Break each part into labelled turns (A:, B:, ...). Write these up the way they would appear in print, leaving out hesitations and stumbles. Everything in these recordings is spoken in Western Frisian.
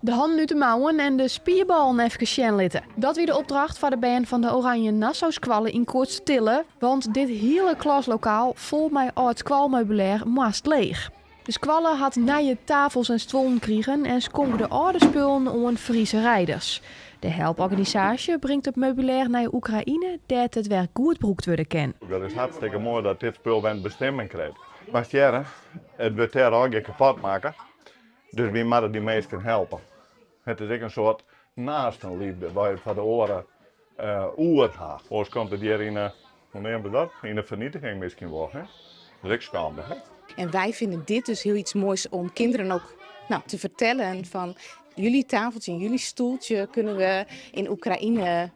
A: De hannen út de mouwen en de spierballen efkes sjen litte. Dat wie de opdracht foar de bern fan de Oranje Nassau Skoalle yn Koatstertille, want dit hiele klaslokaal fol mei âld skoalmeubilêr moast leech. De skoalle hat nije tafels en stuollen krigen en skonk de âlde spullen oan Friese Rijders. De helporganisaasje bringt it meubilêr nei Oekraïne dêr't it wer goed brûkt wurde kin.
B: Dat is hartstikke moai dat dit spul wer in bestimming krijt. Mar hearre, it wurdt dêr allegear kapot makke. Dus wy moatte dy minsken helpe. It is ek in soart naastenliefde wat je foar de oare oer ha. Oars komt it hjir yn 'e, hoe neame we dat, yn 'e fernietiging miskien wol. Hè? Dat is ek skande. Hè?
C: En wij vinden dit dus heel iets moois om kinderen ook nou, te vertellen van jullie tafeltje en jullie stoeltje kunnen we in Oekraïne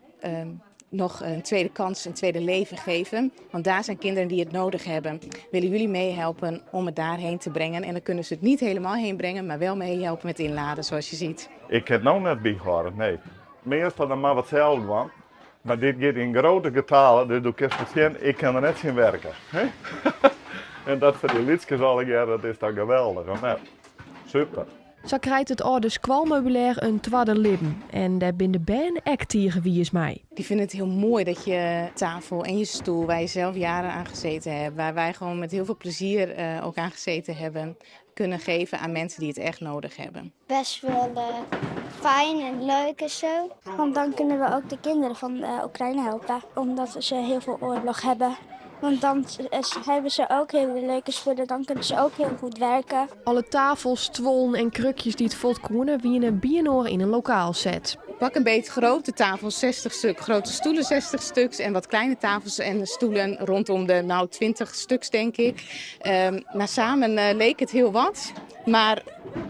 C: nog een tweede kans, een tweede leven geven. Want daar zijn kinderen die het nodig hebben. Willen jullie meehelpen om het daarheen te brengen? En dan kunnen ze het niet helemaal heen brengen, maar wel meehelpen met inladen, zoals je ziet.
B: Ik ha it no net byhâlden, nee. Meastal dan mar wat sels dwaan. Mar dit giet yn grutte getalen, dus do kinst it sjen, ik kin der net tsjin werke. En dat foar dy lytskes allegear, dat is toch geweldich, of net? Super.
A: Sa krijt it âlde skoalmeubilêr in twadde libben en dêr binne de bern ek tige wiis mei.
C: Die vinden het heel mooi dat je tafel en je stoel, waar je zelf jaren aan gezeten hebt, waar wij gewoon met heel veel plezier ook aan gezeten hebben, kunnen geven aan mensen die het echt nodig hebben.
D: Best wel fijn en leuk en zo. Want dan kunnen we ook de kinderen van Oekraïne helpen, omdat ze heel veel oorlog hebben. Want dan hebben ze ook hele leuke spullen, dan kunnen ze ook heel goed werken.
A: Alle tafels, stuollen en krukjes dy't fuort koene, wiene byinoar yn in lokaal set.
C: Pak een beet grote tafels, 60 stuk, grote stoelen 60 stuks en wat kleine tafels en stoelen rondom de nou 20 stuks denk ik. Maar samen leek het heel wat, maar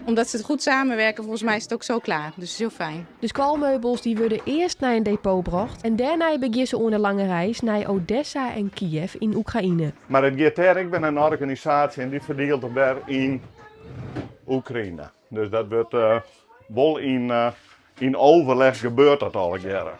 C: omdat ze het goed samenwerken, volgens mij is het ook zo klaar. Dus het is heel fijn.
A: De skoalmeubels dy wurde earst nei in depot brocht en dêrnei begjinne se oan de lange reis nei Odessa en Kiev yn Oekraïne.
B: Mar it giet dêr ek by in organisaasje en dy ferdielt it wer yn Oekraïne. Dus dat wurdt wol yn overleg gebeurt dat allegearre.